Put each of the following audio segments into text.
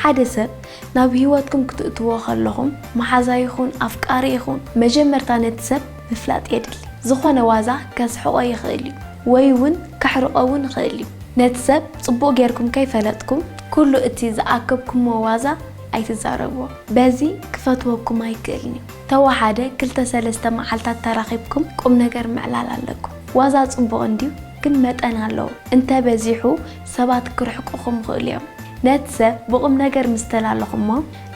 ሓደ ሰብ ናብ ህይወትኩም ክትእትዎ ከለኹም፣ መሓዛ ይኹን ኣፍቃሪ ይኹን፣ መጀመርታ ነቲ ሰብ ምፍላጥ የድሊ። ዝኾነ ዋዛ ከስሕቖ ይኽእል እዩ፣ ወይ እውን ከሕርቖ እውን ይኽእል እዩ። ነቲ ሰብ ጽቡቕ ጌርኩም ከይፈለጥኩም፣ ኩሉ እቲ ዝኣከብኩሞ ዋዛ ኣይትዛረብዎ። በዚ ክፈትወኩም ኣይክእልን እዩ። ተወሓደ ክልተ ሰለስተ መዓልታት ተራኺብኩም ቁም ነገር ምዕላል ኣለኩም። ዋዛ ጽቡቕ እንድዩ፣ ግን መጠን ኣለዎ። እንተ በዚሑ ሰባት ክርሕቁኹም ይኽእሉ እዮም። ነቲ ሰብ ብቑም ነገር ምስ ተላለኹሞ፣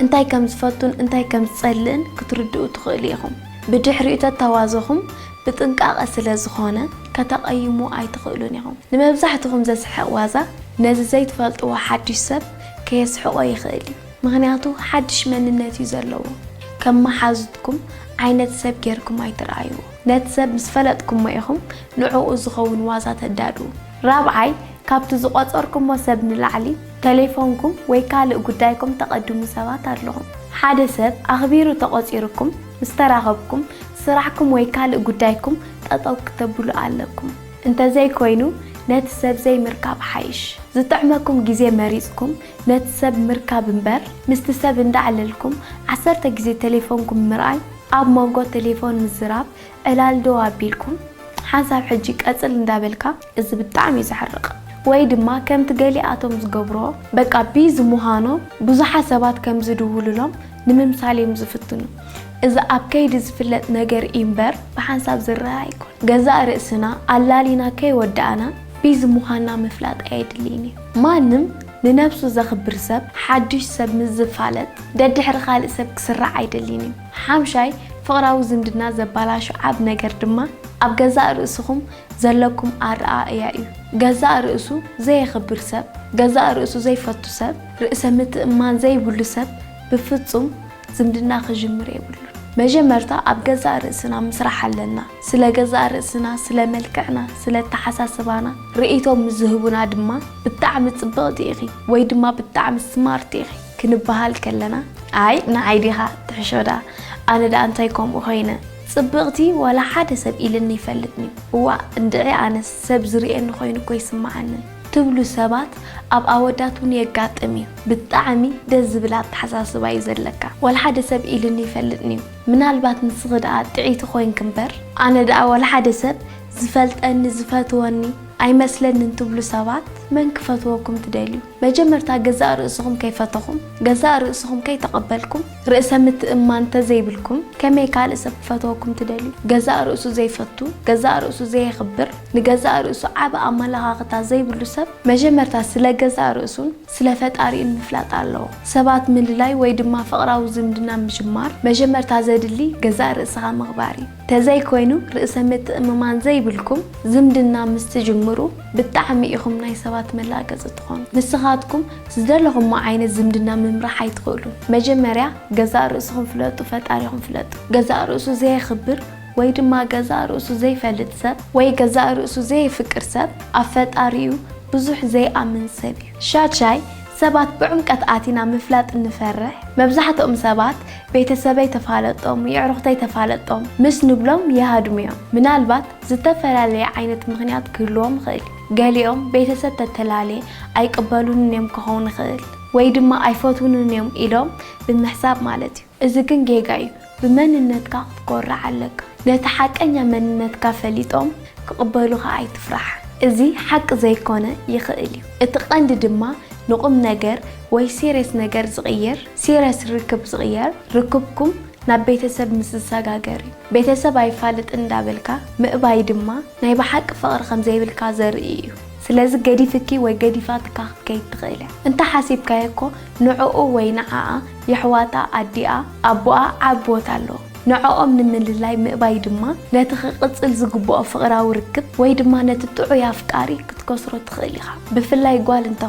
እንታይ ከም ዝፈቱን እንታይ ከም ዝጸልእን ክትርድኡ ትኽእሉ ኢኹም። ብድሕሪኡ ተተዋዘኹም ብጥንቃቐ ስለ ዝኾነ፣ ከተቐይሙ ኣይትኽእሉን ኢኹም። ንመብዛሕትኹም ዘስሕቕ ዋዛ ነዚ ዘይትፈልጥዎ ሓድሽ ሰብ ከየስሕቖ ይኽእል እዩ። ምኽንያቱ ሓድሽ መንነት እዩ ዘለዎ። ከም መሓዙትኩም ዓይነት ሰብ ጌርኩም ኣይትረኣይዎ። ነቲ ሰብ ምስ ፈለጥኩሞ ኢኹም ንዕኡ ዝኸውን ዋዛ ተዳልዉ። ራብዓይ፣ ካብቲ ዝቖጸርኩሞ ሰብ ንላዕሊ ተሌፎንኩም ወይ ካልእ ጉዳይኩም ተቐድሙ ሰባት ኣለኹም። ሓደ ሰብ ኣኽቢሩ ተቖጺርኩም ምስ ተራኸብኩም፣ ስራሕኩም ወይ ካልእ ጉዳይኩም ጠጠው ክተብሉ ኣለኩም። እንተዘይኮይኑ፣ ነቲ ሰብ ዘይምርካብ ሓይሽ። ዝጥዕመኩም ግዜ መሪጽኩም ነቲ ሰብ ምርካብ እምበር፣ ምስቲ ሰብ እንዳዕለልኩም ዓሰርተ ግዜ ተሌፎንኩም ምርኣይ፣ ኣብ መንጎ ተሌፎን ምዝራብ ዕላል ደው ኣቢልኩም፣ ሓንሳብ ሕጂ ቀጽል እንዳበልካ፣ እዚ ብጣዕሚ እዩ ዘሕርቕ። ወይ ድማ ከምቲ ገሊኣቶም ዝገብሮ፣ በቃ ቢዚ ምዃኖም ብዙሓት ሰባት ከም ዝድውሉሎም ንምምሳል እዮም ዝፍትኑ። እዚ ኣብ ከይዲ ዝፍለጥ ነገር እዩ እምበር፣ ብሓንሳብ ዝረኣ ኣይኮን። ገዛእ ርእስና ኣላሊና ከይወዳእና፣ ቢዚ ምዃንና ምፍላጥ ኣየድልይን እዩ። ማንም ንነብሱ ዘኽብር ሰብ፣ ሓድሽ ሰብ ምስ ዝፋለጥ፣ ደድሕሪ ካልእ ሰብ ክስራዕ ኣይደልይን እዩ። ሓምሻይ፣ ፍቕራዊ ዝምድና ዘባላሹ ዓብ ነገር ድማ፣ ኣብ ገዛእ ርእስኹም ዘለኩም ኣረኣእያ እዩ። ገዛእ ርእሱ ዘየኽብር ሰብ፣ ገዛእ ርእሱ ዘይፈቱ ሰብ፣ ርእሰ ምትእምማን ዘይብሉ ሰብ፣ ብፍጹም ዝምድና ክጅምር የብሉን። መጀመርታ ኣብ ገዛእ ርእስና ምስራሕ ኣለና። ስለ ገዛእ ርእስና፣ ስለ መልክዕና፣ ስለ ኣተሓሳስባና ርእይቶ ምስ ዝህቡና ድማ፣ "ብጣዕሚ ጽብቕቲ ኢኺ" ወይ ድማ "ብጣዕሚ ስማርት ኢኺ" ክንበሃል ከለና፣ "ኣይ ንዓይ ዲኻ ትሕሾ ደኣ፣ ኣነ ደኣ እንታይ ከምኡ ኮይነ?" ጽብቕቲ ዋላ ሓደ ሰብ ኢልኒ ይፈልጥን እዩ። እዋእ እንድዒ ኣነስ ሰብ ዝርእየኒ ኮይኑ እኮ ይስምዓኒ ትብሉ ሰባት ኣብ ኣወዳት እውን የጋጥም እዩ። ብጣዕሚ ደስ ዝብል ኣተሓሳስባ እዩ ዘለካ። ዋላ ሓደ ሰብ ኢልኒ ይፈልጥን እዩ። ምናልባት ንስኺ ደኣ ጥዕይቲ ኮይንኪ እምበር፣ ኣነ ደኣ ዋላ ሓደ ሰብ ዝፈልጠኒ ዝፈትወኒ ኣይመስለንን ትብሉ ሰባት መን ክፈትወኩም ትደልዩ? መጀመርታ ገዛእ ርእስኹም ከይፈተኹም፣ ገዛእ ርእስኹም ከይተቐበልኩም፣ ርእሰ ምትእምማን እንተዘይብልኩም ከመይ ካልእ ሰብ ክፈትወኩም ትደልዩ? ገዛእ ርእሱ ዘይፈቱ፣ ገዛእ ርእሱ ዘየኽብር፣ ንገዛእ ርእሱ ዓቢ ኣመለኻኽታ ዘይብሉ ሰብ መጀመርታ ስለ ገዛእ ርእሱን ስለ ፈጣሪኡን ምፍላጥ ኣለዎ። ሰባት ምልላይ ወይ ድማ ፍቕራዊ ዝምድና ምጅማር መጀመርታ ዘድሊ ገዛእ ርእስኻ ምኽባር እዩ። ተዘይኮይኑ ርእሰ ምትእምማን ዘይብልኩም ዝምድና ምስ ትጅምሩ ብጣዕሚ ኢኹም ናይ ሰባት መላገጺ ትኾኑ። ንስኻትኩም ዝደለኹሞ ዓይነት ዝምድና ምምራሕ ኣይትኽእሉን። መጀመርያ ገዛእ ርእስኹም ፍለጡ፣ ፈጣሪኹም ፍለጡ። ገዛእ ርእሱ ዘየኽብር ወይ ድማ ገዛእ ርእሱ ዘይፈልጥ ሰብ ወይ ገዛእ ርእሱ ዘየፍቅር ሰብ ኣብ ፈጣሪኡ ብዙሕ ዘይኣምን ሰብ እዩ። ሻድሻይ፣ ሰባት ብዕምቀት ኣቲና ምፍላጥ እንፈርሕ። መብዛሕትኦም ሰባት ቤተሰበይ ተፋለጦም፣ የዕሩኽተይ ተፋለጦም ምስ ንብሎም ይሃድሙ እዮም። ምናልባት ዝተፈላለየ ዓይነት ምኽንያት ክህልዎም ይኽእል እዩ። ገሊኦም ቤተሰብ ተተላለየ ኣይቅበሉንን እዮም ክኸውን ይኽእል፣ ወይ ድማ ኣይፈትውንን እዮም ኢሎም ብምሕሳብ ማለት እዩ። እዚ ግን ጌጋ እዩ። ብመንነትካ ክትኮርዕ ኣለካ። ነቲ ሓቀኛ መንነትካ ፈሊጦም ክቕበሉኻ ኣይትፍራሕ። እዚ ሓቂ ዘይኮነ ይኽእል እዩ። እቲ ቀንዲ ድማ ንቑም ነገር ወይ ሲሪየስ ነገር ዝቕይር፣ ሲሪየስ ርክብ ዝቕየር፣ ርክብኩም ናብ ቤተሰብ ምስ ዝሰጋገር እዩ። ቤተሰብ ኣይፋልጥን እንዳበልካ ምእባይ ድማ ናይ ብሓቂ ፍቕሪ ከም ዘይብልካ ዘርኢ እዩ። ስለዚ ገዲፍኪ ወይ ገዲፋትካ ክትከይድ ትኽእል እያ። እንተ ሓሲብካዮ እኮ ንዕኡ ወይ ንዓኣ፣ የሕዋታ፣ ኣዲኣ፣ ኣቦኣ ዓቢ ቦታ ኣለዎ። ንዕኦም ንምልላይ ምእባይ ድማ ነቲ ክቕጽል ዝግብኦ ፍቕራዊ ርክብ ወይ ድማ ነቲ ጥዑይ ኣፍቃሪ ክትከስሮ ትኽእል ኢኻ። ብፍላይ ጓል እንተ